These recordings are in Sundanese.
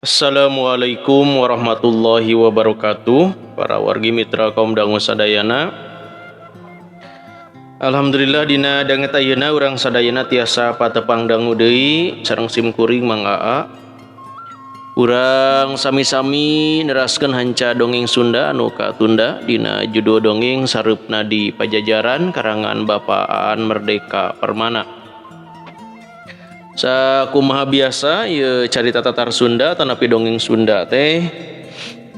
Assalamualaikum warahmatullahi wabarakatuh. Para wargi mitra kaum dangu sadayana. Alhamdulillah dina danget ayeuna urang sadayana tiasa patepang dangu deui sareng sim kuring Mang Aa. Urang sami-sami neraskeun hanca dongeng Sunda anu katunda dina judul dongeng Sareupna di Pajajaran karangan Bapak Aan Merdeka Permana. Sakumaha biasa ieu carita tatar Sunda tanapi dongeng Sunda teh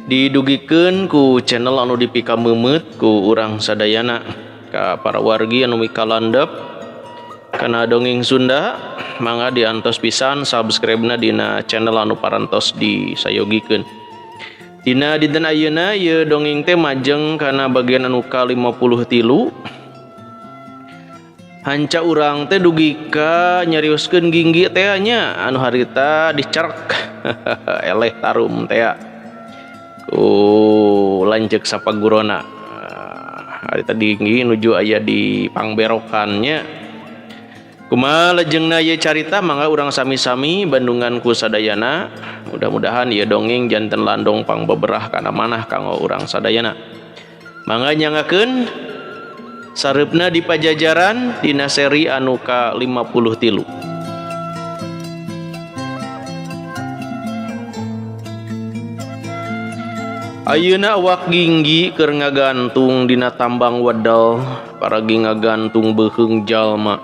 didugikeun ku channel anu dipikameumeuet ku urang sadayana ka para wargi anu mikalandep kana dongeng Sunda mangga diantos pisan subscribe-na dina channel anu parantos disayogikeun. Dina dinten ayeuna ieu dongeng teh majeng kana bagian anu ka-53. Hanca urang teh dugi ka nyarioskeun ginggi teh nya anu harita dicerek eleh tarum teh ku lanceuk sapagurona. Harita ginggi nuju aya di pangberokannya. Kumaha lejengna ieu carita mangga urang sami-sami bandungan ku sadayana. Mudah-mudahan ieu dongeng janten landong pangbeberah kana manah kanggo urang sadayana. Mangga nyangakeun Sareupna di Pajajaran dina seri anu ka-53. Ayeuna awak ginggi keur ngagantung dina tambang wedel, paragi ngagantung beuheung jalma.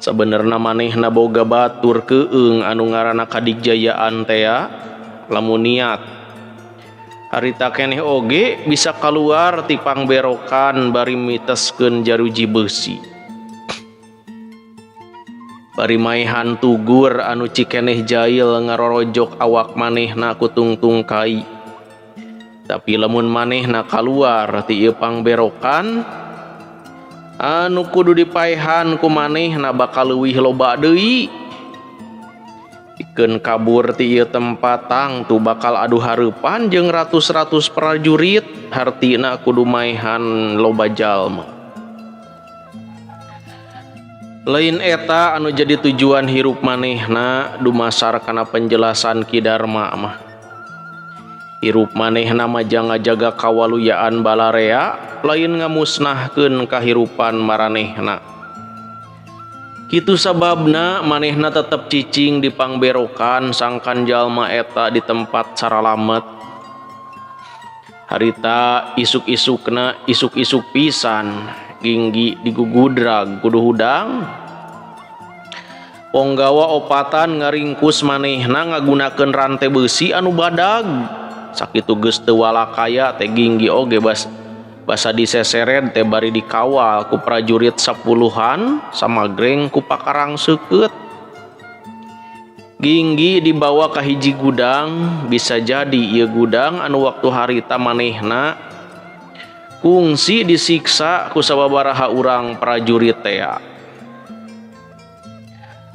Sabenerna manehna boga batur keung anu ngaranna kadigjayaan tea, lamun niat. Harita keneh oge bisa kaluar ti pangberokan bari miteskeun jaruji beusi. Bari maehan tugur anu cikeneh jail ngarorojok awak manehna ku tungtung kai. Tapi lamun manehna kaluar ti ieu pangberokan anu kudu dipaehan ku manehna bakal leuwih loba deui. Pikeun kabur ti ieu tempat tangtu bakal adu hareupan jeung ratus-ratus prajurit hartina kudu maehan loba jalma. Lain eta anu jadi tujuan hirup manehna dumasar kana penjelasan Ki Darma mah. Hirup manehna mah jang ngajaga kawaluyaan balarea lain ngamusnahkeun kahirupan maranehna. Kitu sababna manehna tetep cicing di pangberokan sangkan jalma eta di tempat saralamet. Harita isuk-isukna isuk-isuk pisan ginggi digugudrag kudu hudang. Ponggawa opatan ngaringkus manehna ngagunakeun rante beusi anu badag. Sakitu geus teu walakaya teh ginggi oge basa diseseret teh bari dikawal ku prajurit sapuluhan samagreng ku pakarang seukeut. Ginggi dibawa ka hiji gudang, bisa jadi ieu gudang anu waktu harita manehna kungsi disiksa ku sababaraha urang prajurit tea.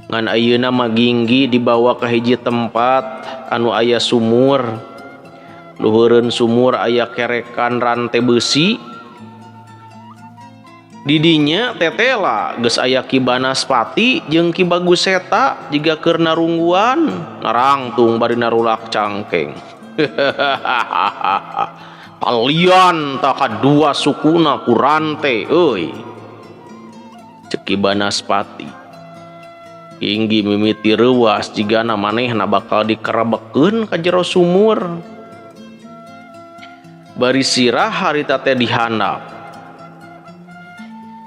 Ngan ayeuna mah ginggi dibawa ka hiji tempat anu aya sumur. Luhureun sumur aya kerekan rante beusi. Didinya tetela geus aya Ki Banaspati jeung Ki Bagus Seta jiga keur narungguan narangtung bari narulak cangkeng. Kalian tak kadua sukuna ku rante euy. Ceuk Ki Banaspati. Ginggi mimiti reuas jigana manehna bakal dikerebekeun ka jero sumur. Bari sirah harita teh dihandap.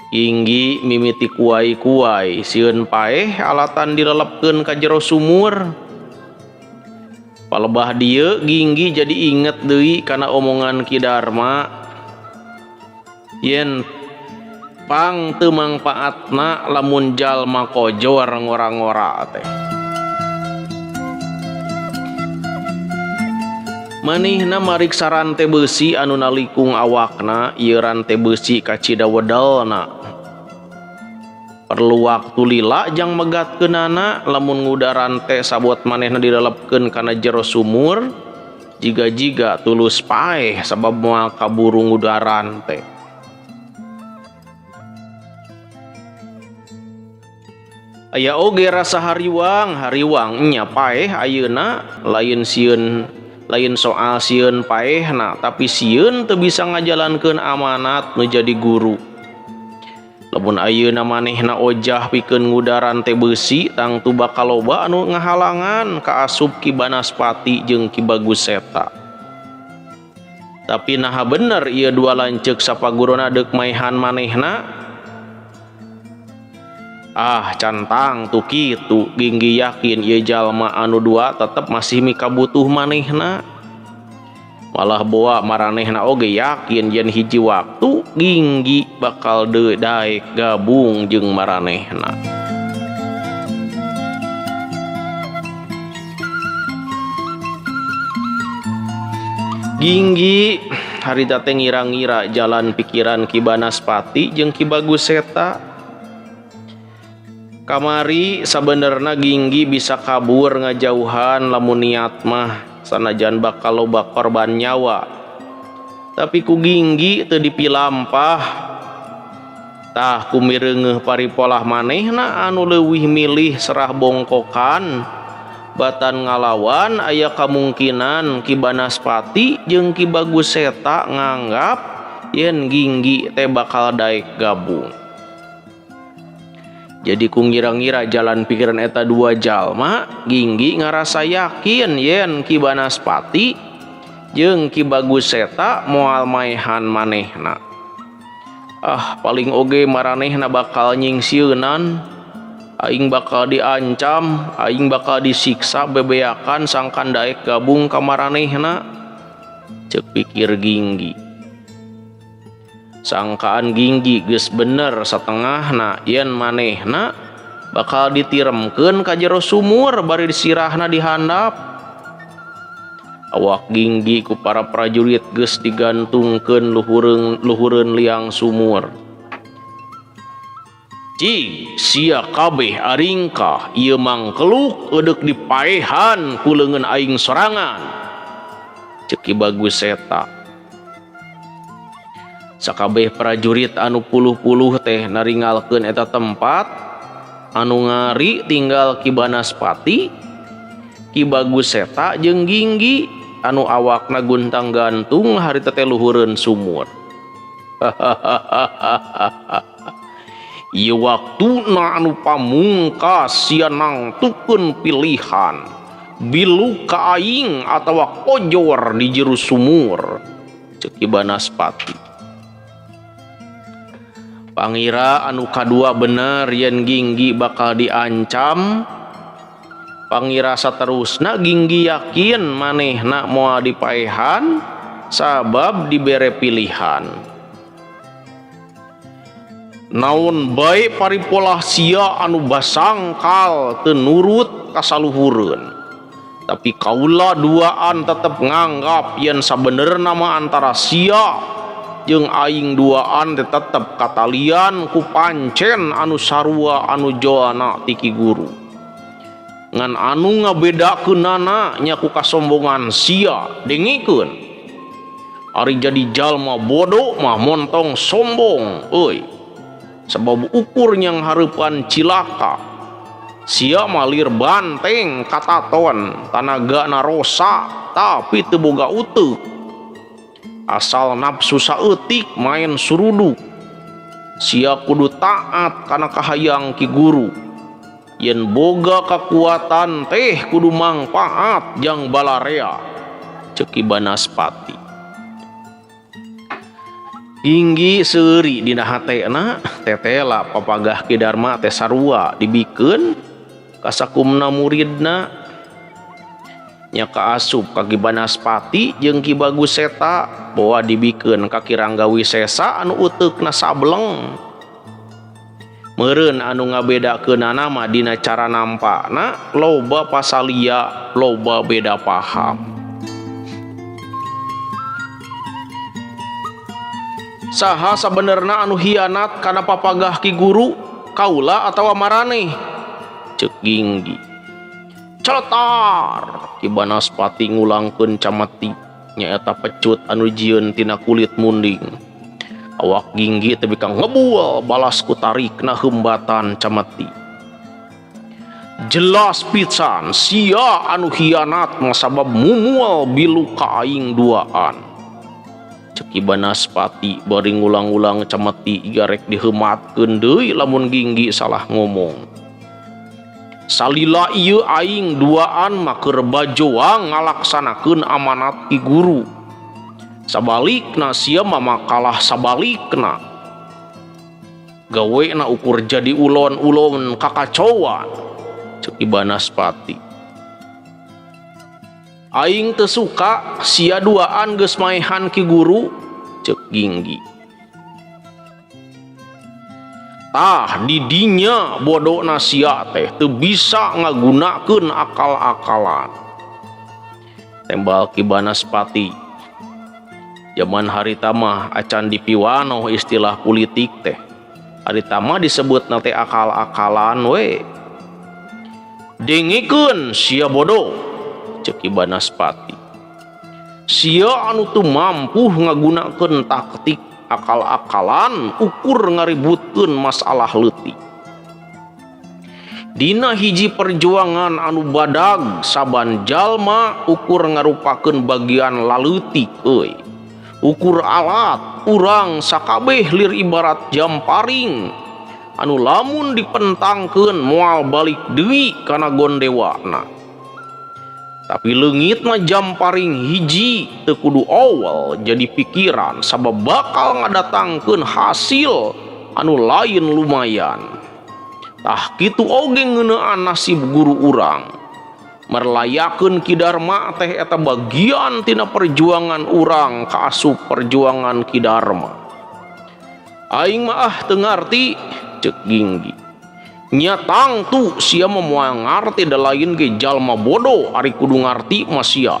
Ginggi mimiti kuai-kuai sieun paeh alatan dilelepkeun ka jero sumur. Palebah dieu ginggi jadi inget deui kana omongan Ki Darma yen pang teu mangpaatna lamun jalma kojor ngora-ngora teh. Manehna mariksa rante beusi anu nalikung awakna, ieu rante beusi kacida wedelna. Perlu waktu lila jang megatkeunana lamun nguda rante sabot manehna dilelepkeun kana jero sumur, jiga-jiga tulus paeh sabab moal kaburu nguda rante. Aya oge rasa hariwang, hariwang nya paeh ayeuna lain sieun lain soal sieun paehna tapi sieun teu bisa ngajalankeun amanat nu jadi guru. Lamun ayeuna manehna ojah pikeun ngudaran teh beusi tangtu bakal loba anu ngahalangan kaasup Ki Banaspati jeung Ki Bagus Seta. Tapi naha bener ieu dua lanceuk sapaguruna deuk maehan manehna? Ah cantang tuh kitu Ginggi yakin ieu jalma anu dua tetep masih mikabutuh manehna. Malah boa maranehna oge yakin yen hiji waktu Ginggi bakal deui daek gabung jeung maranehna. Ginggi harita teh ngira-ngira jalan pikiran Ki Banaspati jeung Ki Bagus Seta. Kamari sabenerna Ginggi bisa kabur ngajauhan lamun niat mah sanajan bakal loba korban nyawa. Tapi ku Ginggi teu dipilampah. Tah kumireungeuh paripolah manehna anu leuwih milih serah bongkokan batan ngalawan aya kamungkinan Ki Banaspati jeung Ki Bagus Seta nganggap yen Ginggi teh bakal daek gabung. Jadi ku ngira-ngira jalan pikiran eta dua jalma, Ginggi ngarasa yakin yen Ki Banaspati jeung Ki Bagus Seta moal maehan manehna. Ah paling oge maranehna bakal nyingsieunan, aing bakal diancam, aing bakal disiksa bebeakan sangkan daek gabung ka maranehna. Ceuk pikir Ginggi. Sangkaan Ginggi geus bener satengahna yen manehna bakal ditiremkeun ka jero sumur bari disirahna di handap. Awak Ginggi ku para prajurit geus digantungkeun luhureun liang sumur. Cing sia kabeh aringkah ieu mangkeluk eudek dipaehan ku leungeun aing sorangan. Ceuk Ki Bagus Seta. Sakabeh prajurit anu puluh-puluh teh naringalkeun eta tempat anu ngari tinggal Ki Banaspati, Ki Bagus Seta jeung Ginggi anu awakna guntang-gantung harita teh luhureun sumur. Ieu waktuna anu pamungkas sia nangtukeun pilihan bilu ka aing atawa kojor di jero sumur. Ceuk Ki Banaspati. Pangira anu kadua bener yen Ginggi bakal diancam. Pangira saterusna Ginggi yakin manehna moal dipaehan sabab dibere pilihan. Naon bae paripolah sia anu basangkal teu nurut kasaluhureun. Tapi kaula duaan tetep nganggap yen sabenerna mah antara sia jeung aing duaan teh tetep katalian ku pancen anu sarua anu joana ti Ki Guru. Ngan anu ngabedakeunana nya ku kasombongan sia dengekeun. Ari jadi jalma bodoh mah montong sombong euy. Sebab ukur nyang hareupan cilaka. Sia malir banteng kataton tanagana rosa tapi teu boga uteuk. Asal nafsu saeutik main suruduk. Sia kudu taat kana kahayang Ki Guru. Yen boga kakuatan teh kudu mangpaat jang balarea. Ceuk Ki Banaspati. Ginggi seuri dina hatena tetela papagah Ki Darma teh sarua dibikeun kasakumna muridna. Nya kaasup ka Ki Banaspati jeung Ki Bagus Seta boa dibikeun ka Ki Rangga Wisesa anu uteukna sableng. Meureun anu ngabedakeunana mah dina cara nampana loba pasalia loba beda paham. Saha sabenerna anu hianat kana papagah Ki Guru, kaula atawa maraneh? Ceuk Ginggi. Celetar! Ki Banaspati ngulangkeun cameti nyaeta pecut anu jieun tina kulit munding. Awak Ginggi teh bika ngebul balas ku tarikna heumbatan cameti. Jelas pisan sia anu hianat mah sabab mumual bilu ka aing duaan. Cek Ki Banaspati bari ngulang-ulang cemeti iga rek diheumatkeun deui lamun Ginggi salah ngomong. Salila ieu aing duaan mah keur bajoang ngalaksanakeun amanat Ki Guru. Sabalikna sia mah makalah sabalikna. Gawena ukur jadi ulon-ulon kakacoan. Cek Ki Banaspati. Aing teu suka sia duaan geus maehan Ki Guru, cek Ginggi. Tah di dinya bodona sia teh teu bisa ngagunakeun akal-akalan. Tembal Ki Banaspati. Jaman harita mah acan dipiwanoh istilah pulitik teh. Harita mah disebutna teh akal-akalan we. Dengekeun sia bodoh, cek Ki Banaspati. Sia anu teu mampu ngagunakeun taktik akal-akalan ukur ngaributkeun masalah leutik. Dina hiji perjuangan anu badag saban jalma ukur ngarupakeun bagian laleutik euy. Ukur alat urang sakabeh lir ibarat jamparing anu lamun dipentangkeun moal balik deui kana gondewana. Tapi leungit mah jamparing hiji teu kudu awal jadi pikiran sabab bakal ngadatangkeun hasil anu lain lumayan. Tah kitu oge ngeunaan nasib guru urang. Merlayakeun Ki Darma teh eta bagian tina perjuangan urang kaasup perjuangan Ki Darma. Aing mah ah teu ngarti, cek Ginggi. Nya tangtu sia mah moal ngarti da lain ge jalma bodoh ari kudu ngarti mah sia.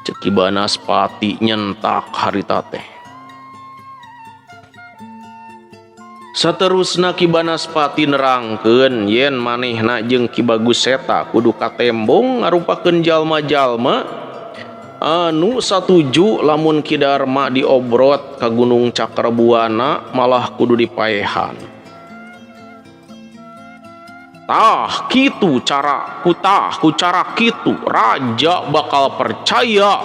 Cek Ki Banaspati nyentak harita teh. Saterusna Ki Banaspati nerangkeun yen manehna jeung Ki Bagus Seta kudu katembong ngarupakeun jalma-jalma anu satuju lamun Ki Darma diobrot ka Gunung Cakrabuana malah kudu dipaehan. Tah kitu cara kutah ku cara kitu raja bakal percaya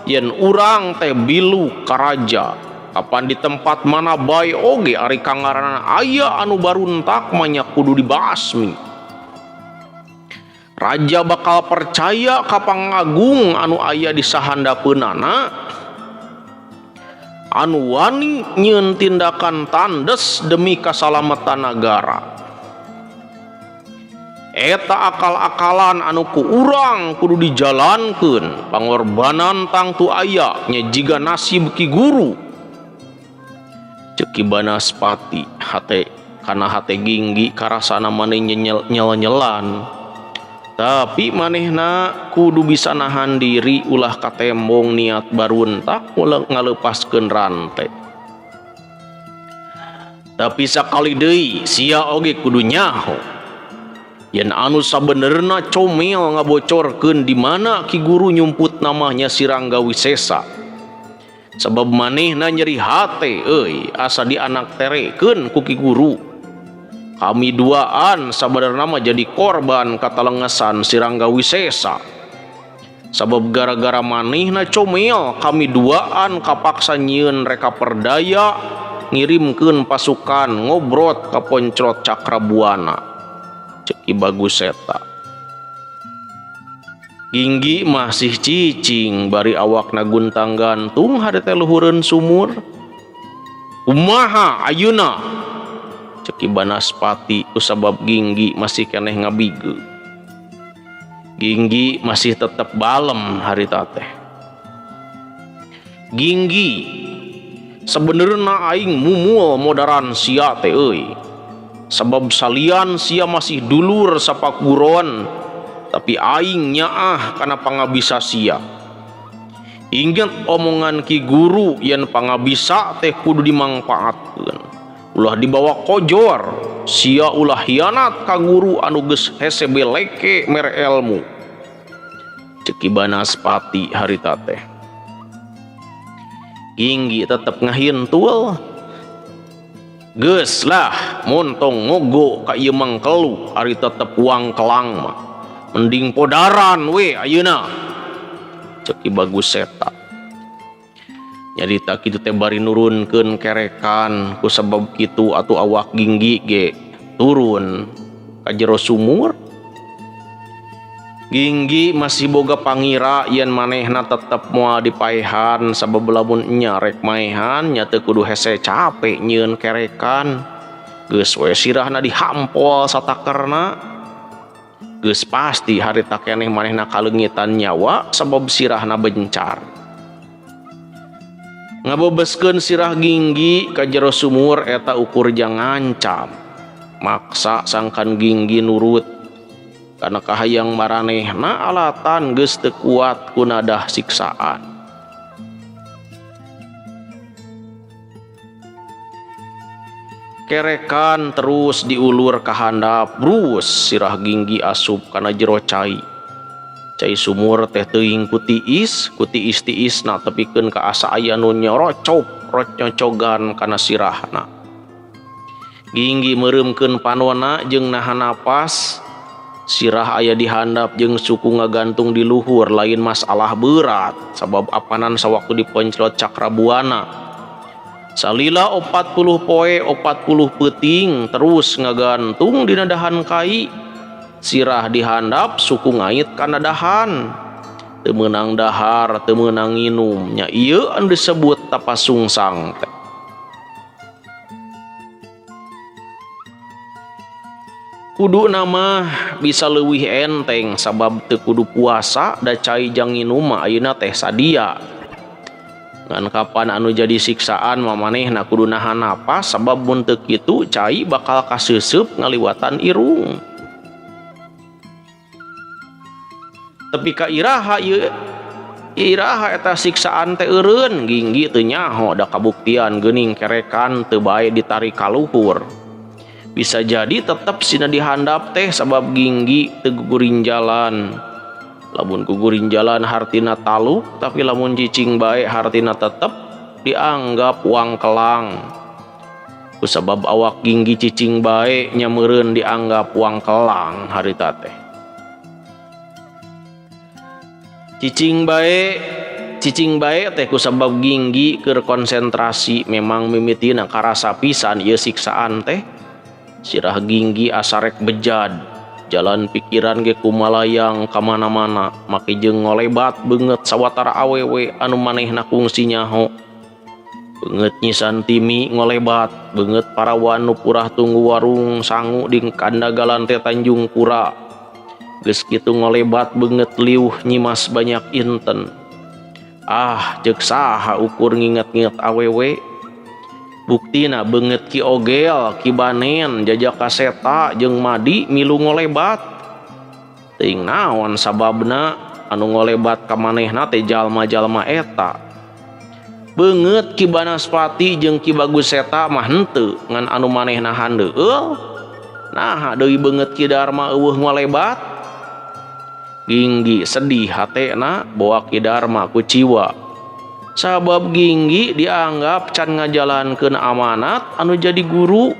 yen urang teh bilu ka raja. Kapan di tempat mana bae oge ari kangaranana aya anu baruntak mah nya kudu dibasmi. Raja bakal percaya ka pangagung anu aya di sahandapeunana anu wani nyieun tindakan tandes demi kasalamatan nagara. Eta akal-akalan anu ku urang kudu dijalankeun, pangorbanan tangtu aya nya jiga nasib Ki Guru. Cek Ki Banaspati hate kana hate Ginggi karasana maneh nyel-nyelan. Tapi manehna kudu bisa nahan diri ulah katembong niat baruntak ulah ngalepaskeun rante. Tapi sakali deui sia oge kudu nyaho. Yen anu sabenerna comel ngabocorkeun di mana Ki Guru nyumput namanya si Rangga Wisesa. Sebab manehna nyeri hate euy asa dianak terekeun ku Ki Guru. Kami duaan sabenerna mah jadi korban katalengesan si Rangga Wisesa. Sabab gara-gara manehna comel kami duaan kapaksa nyieun reka perdaya ngirimkeun pasukan ngobrot ka Poncrot Cakrabuana. Cek Ki Bagus Seta. Ginggi masih cicing bari awakna guntang gantung hade teh luhureun sumur. Kumaha ayeuna? Cek Ki Banaspati kusabab Ginggi masih keneh ngabige. Ginggi masih tetep balem harita teh. Ginggi sebenerna aing mumul modaran sia teh euy. Sebab salian sia masih dulur sapaguron, tapi aing nyaah kana pangabisa sia. Ingat omongan Ki Guru yen pangabisa teh kudu dimangpaatkeun. Ulah dibawa kojor, sia ulah hianat ka guru anu geus hese beleke mere elmu. Cek Ki Banaspati harita teh. Ginggi tetep ngahintul. Geus lah montong ngogo ka ieu mangkelu ari tetep wang kelang mah. Mending podaran we ayeuna. Cek Ki Bagus Seta. Nyarita kitu teh bari nurunkeun kerekan ku sabab kitu atuh awak Ginggi ge turun ka jero sumur. Ginggi masih boga pangira yen manehna tetep moal dipaehan sabab lamun nya rek maehan nya teu kudu hese capek nyieun kerekan. Geus we sirahna dihampol satakerna. Geus pasti harita keneh manehna kaleungitan nyawa sabab sirahna bencar. Ngabebeskeun sirah Ginggi ka jero sumur eta ukur jang ngancam. Maksa sangkan Ginggi nurut. Karena kahayang maranehna alatan geus teu kuat ku nadah siksaan. Kerekan terus diulur ka handap, brus sirah Ginggi asup kana jero cai. Cai sumur teh teuing ku tiis, ku tiis-tiisna tepikeun ka asa aya nu nyorocop, rococogan kana sirahna. Ginggi meureumkeun panona jeung nahan napas. Sirah aya di handap jeung suku ngagantung di luhur lain masalah berat sabab apanan sawaktu diponclot Cakra Buana. Salila 40 poe 40 peuting terus ngagantung dina dahan kai. Sirah di handap suku ngait kana dahan. Teu meunang dahar, teu meunang nginum, nya ieu anu disebut tapasungsang teh. Kudu nama bisa leuwih enteng sabab teu kudu puasa da cai jang nginum mah ayeuna teh sadia. Ngan kapan anu jadi siksaan mah manehna kudu nahan napas sabab mun teu kitu cai bakal kaseuseup ngaliwatan irung. Tepi ka iraha ieu iraha eta siksaan teh eureun Ginggi teu nyaho da kabuktian geuning kerekan teu bae ditarik ka luhur. Bisa jadi tetep sina dihandap teh sabab Ginggi teu gugurin jalan. Lamun gugurin jalan hartina taluk, tapi lamun cicing bae hartina tetep dianggap wang kelang. Ku sabab awak Ginggi cicing bae nya meureun dianggap wang kelang harita teh. Cicing bae teh ku sabab Ginggi keur konsentrasi memang mimitina karasa pisan ieu siksaan teh. Sirah Ginggi asarek bejad, jalan pikiran ge kumalayang kamana-mana, make jeung ngolebat beungeut sawatara awewe anu manehna kungsi nyaho. Beungeut Nyi Santimi ngolebat, beungeut parawan nu purah tunggu warung sangu di kandagalan teh Tanjung Pura. Geus kitu ngolebat beungeut liuh Nyimas Banyak Inten. Ah, ceuk saha ukur nginget-nginget awewe. Buktina beungeut Ki Ogel, Ki Banen, Jajak Kaseta jeung Madi milu ngolebat. Teuing naon sababna anu ngolebat ka manehna teh jalma-jalma eta. Beungeut Ki Banaspati jeung Ki Bagus Seta mah henteu ngan anu manehna handeueul. Naha deui beungeut Ki Darma eueuh ngolebat. Ginggi sedih hatena boa Ki Darma kuciwa. Sabab Ginggi dianggap can ngajalankeun amanat anu jadi guru.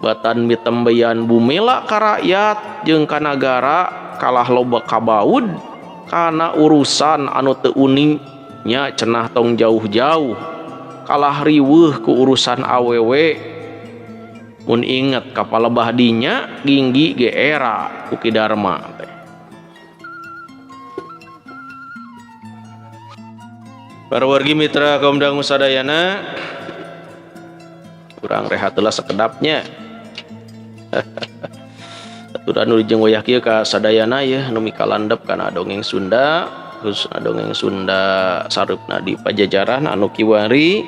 Batan mitembeyan bumela ka rakyat jeung ka nagara kalah loba kabaud kana urusan anu teu uning nya cenah tong jauh-jauh kalah riweuh ku urusan awewe. Mun inget ka palebah dinya Ginggi ge era ku Ki Darma teh. Para wargi mitra kaum dangu sadayana, kurang rehat lah sekedapnya. Aturan nu jeung wayah kieu ka sadayana yeuh nu mikalandep kana dongeng Sunda, khususna dongeng Sunda sareupna di Pajajaran anu kiwari.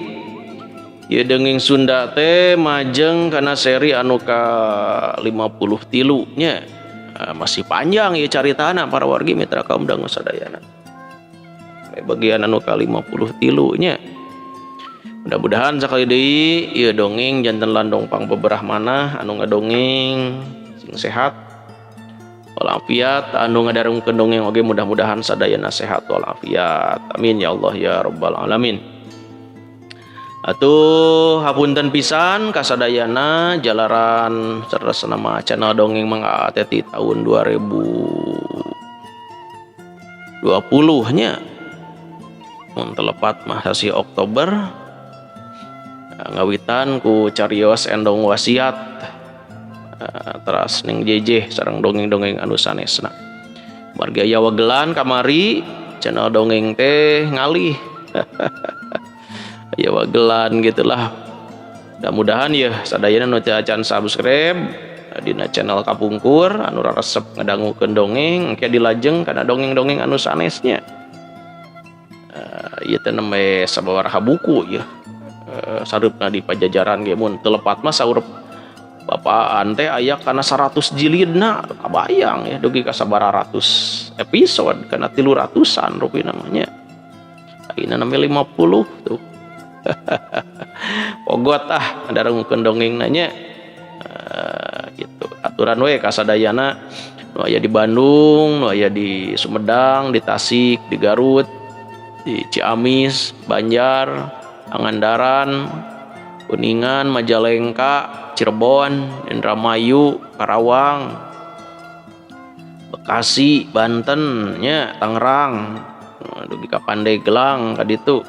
Ieu dongeng Sunda teh majeng kana seri anu ka 53 nya. Masih panjang ieu caritana para wargi mitra kaum dangu sadayana. Bagian anu ka 53 nya. Mudah-mudahan sakali deui ieu dongeng janten landong pangbeberah manah anu ngadongeng sing sehat walafiat, anu ngadarungkeun dongeng oge mudah-mudahan sadayana sehat walafiat. Amin ya Allah ya rabbal alamin. Atuh hapunten pisan kasadayana jalaran saleresna mah channel dongeng Mang Aa teh ti tahun 2020 nya. Mun teu lepat mah sasih Oktober ngawitan ku carios endong wasiat teras ning jejeh sareng dongeng-dongeng anu sanesna. Margi aya wagelan kamari channel dongeng teh ngalih. Aya wagelan gitulah. Mudah-mudahan ya sadayana nu teu acan subscribe dina channel kapungkur anu raresep ngadangukeun dongeng engke dilajeng kana dongeng-dongeng anu sanesnya. Ieu teh nembe sababaraha buku yeuh. Sareupna di Pajajaran ge mun teu lepat mah saur bapaan teh aya kana 100 jilidna, kabayang ya dugi ka sabaraha ratus episode kana 300-an rupina mah nya. Ayeuna nembe 50 tuh. Pogot ah ngadangukeun dongengna nya. Gitu. Aturan we kasadayana nu aya di Bandung, nu aya di Sumedang, di Tasik, di Garut, di Ciamis, Banjar, Pangandaran, Kuningan, Majalengka, Cirebon, Indramayu, Karawang, Bekasi, Banten nya, Tangerang, dugi ka Pandeglang ka ditu.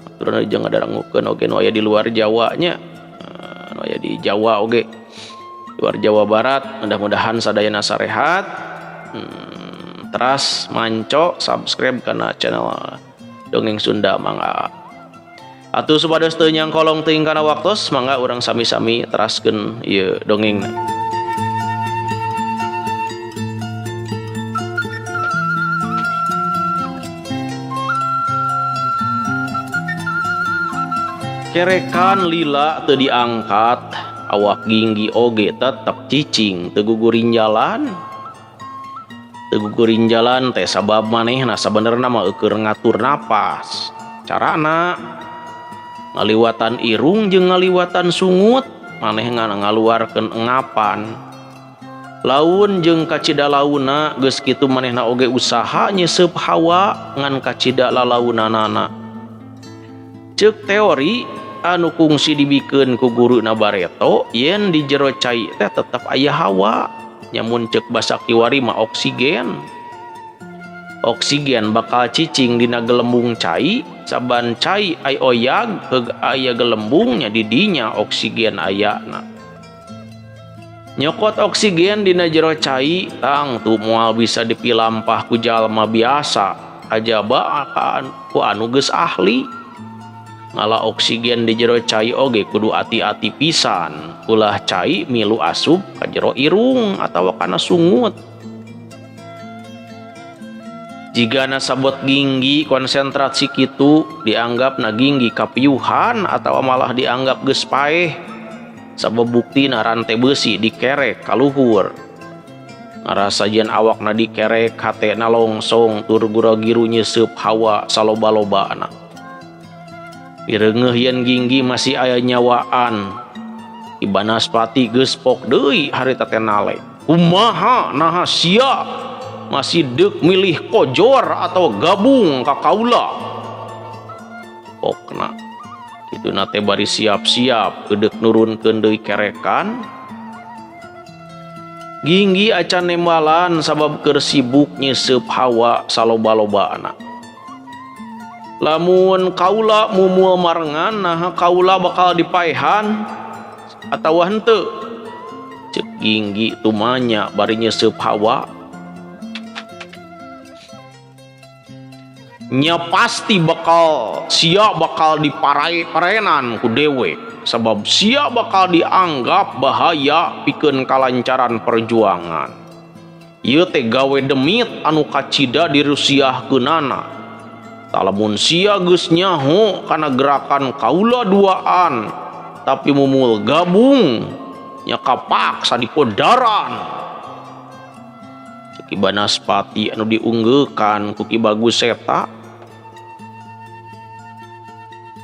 Aturan jeung ngadangukeun oge nu aya di luar Jawa nya, nu aya di Jawa oge. Luar Jawa Barat, mudah-mudahan sadayana sarehat. Teras manco subscribe kana channel Dongeng Sunda Mang Aa. Atuh supados teu nyangkolong teuing kana waktos, mangga urang sami-sami teraskeun ieu dongengna. Kerekan lila teu diangkat, awak Ginggi oge tetep cicing teu gugurin jalan. Teu gugurin jalan teh sabab manehna sabenerna mah eueur ngatur napas. Carana ngaliwatan irung jeung ngaliwatan sungut, manehna ngaluarkeun engapan. Laun jeung kacida launa geus kitu manehna oge usaha nyeseup hawa ngan kacida lalaunanana. Ceuk teori anu kungsi dibikeun ku guruna bareto yen di jero cai teh tetep aya hawa, nyamun ceuk basa kiwari mah oksigen. Oksigen bakal cicing dina gelembung cai, saban cai ai oyag heug aya gelembungnya di dinya oksigen ayana. Nyokot oksigen dina jero cai tangtu moal bisa dipilampah ku jalma biasa, ajaba ku anu geus ahli. Ngala oksigen di jero cai oge kudu ati-ati pisan, ulah cai milu asup ka jero irung atawa kana sungut. Jigana sabot Ginggi konsentrasi kitu dianggap na Ginggi kapiuhan atawa malah dianggap geus paeh. Sabab buktina rante beusi dikerek kaluhur. Ngarasa yen awakna dikerek hatena longsong tur gura-giru nyeseup hawa saloba-lobana. Pireungeuh yen Ginggi masih aya nyawaan. Ki Banaspati geus pok deui harita teh nale. Kumaha naha sia masih deuk milih kojor atau gabung ka kaula? Pokna kituna teh bari siap-siap geudek nurunkeun deui kerekan. Ginggi acan nembalan sabab keur sibuk nyeseup hawa saloba-lobana. Lamun kaula mumul marengan naha kaula bakal dipaehan atawa henteu? Ceuk Ginggi tumanya bari nyeseup hawa. Nya pasti bakal sia bakal diparai-parenan ku dewek sabab sia bakal dianggap bahaya pikeun kalancaran perjuangan. Ieu teh gawe demit anu kacida dirusiahkeunana. Talamun sia geus nyaho kana gerakan kaula duaan tapi mumul gabung nya kapaksa dipodaran. Ki Banaspati anu diunggeukan ku Ki Bagus Seta.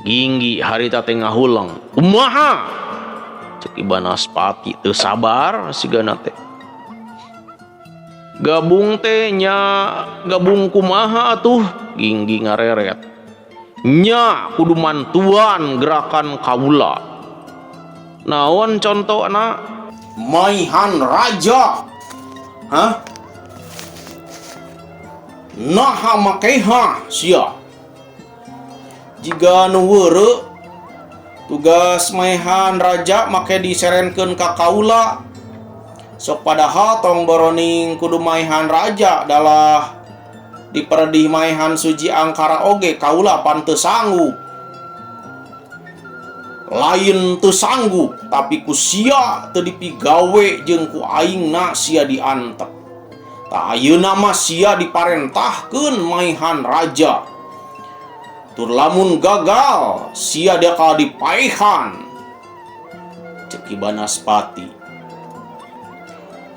Ginggi harita teh ngahuleng. Kumaha? Ceuk Ki Banaspati teu sabar sigana teh. Gabung teh nya gabung kumaha atuh? Ginggi ngareret. Nya kudu mantuan gerakan kaula. Naon contona? Maihan raja. Hah? Naha makeha sia. Jiga nu weureu tugas maehan raja make diserenkeun ka kaula. Sok padahal tong boroning kudu maehan raja dalah diperedih maehan suji angkara oge kaula pan teu sanggup. Lain teu sanggup tapi ku sia teu dipigawe jeung ku aingna sia diantep. Tah ayeuna mah sia diparentahkeun maehan raja. Tur lamun gagal sia bakal dipaehan. Cek Ki Banaspati.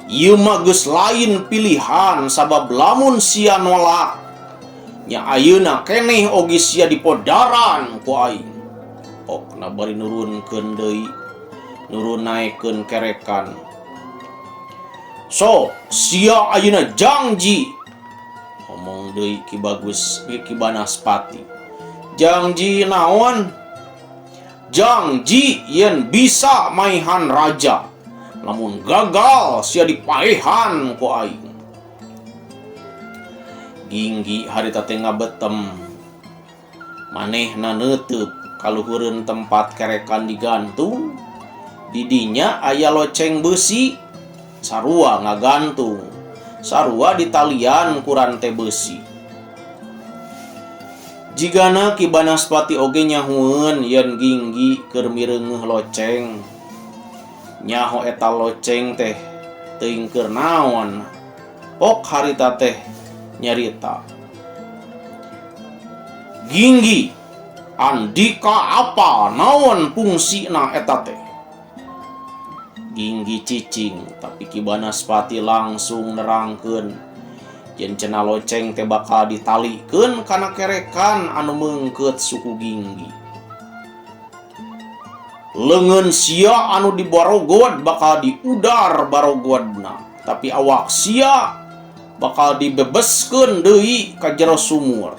Ieu mah geus lain pilihan sabab lamun sia nolak nya ayeuna keneh oge sia dipodaran ku aing. Pokna bari nurunkeun deui, nurun naekeun kerekan. Sok sia ayeuna jangji. Omong deui Ki Bagus Ki Banaspati. Jangji naon? Jangji yen bisa maihan raja. Lamun gagal sia dipaehan ku aing. Ginggi harita teh ngabetem. Manehna neuteub kaluhureun tempat kerekan digantung. Di dinya aya loceng beusi sarua ngagantung. Sarua ditalian ku rante beusi. Jigana Ki Banaspati oge nyahueun yen Ginggi keur mireungeuh loceng. Nyaho eta loceng teh teuing keur naon. Pok harita teh nyarita. Ginggi, andika apal naon fungsina eta teh? Ginggi cicing, tapi Ki Banaspati langsung nerangkeun yen cenah loceng teh bakal ditalikeun kana kerekan anu meungkeut suku Ginggi. Leungeun sia anu dibarogod bakal diudar barogodna, tapi awak sia bakal dibebeskeun deui ka jero sumur.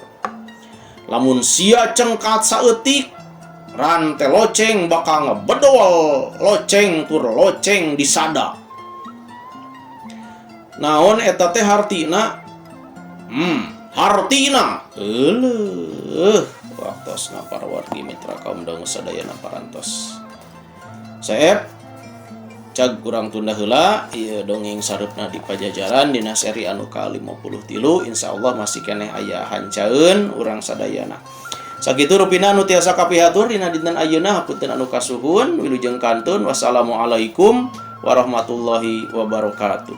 Lamun sia cengkat saeutik, rante loceng bakal ngebedol loceng tur loceng disada. Naon eta teh hartina? Hartina. Euleuh, waktosna para wargi mitra kaum dangu sadayana parantos. Seep, cag kurang tunda heula ieu dongeng sareupna di Pajajaran dina seri anu ka-53. Insyaallah masih keneh aya hancaeun urang sadayana. Sakitu rupina anu tiasa kapihatur dina dinten ayeuna, hapunten anu kasuhun, wilujeng kantun, wassalamualaikum warahmatullahi wabarakatuh.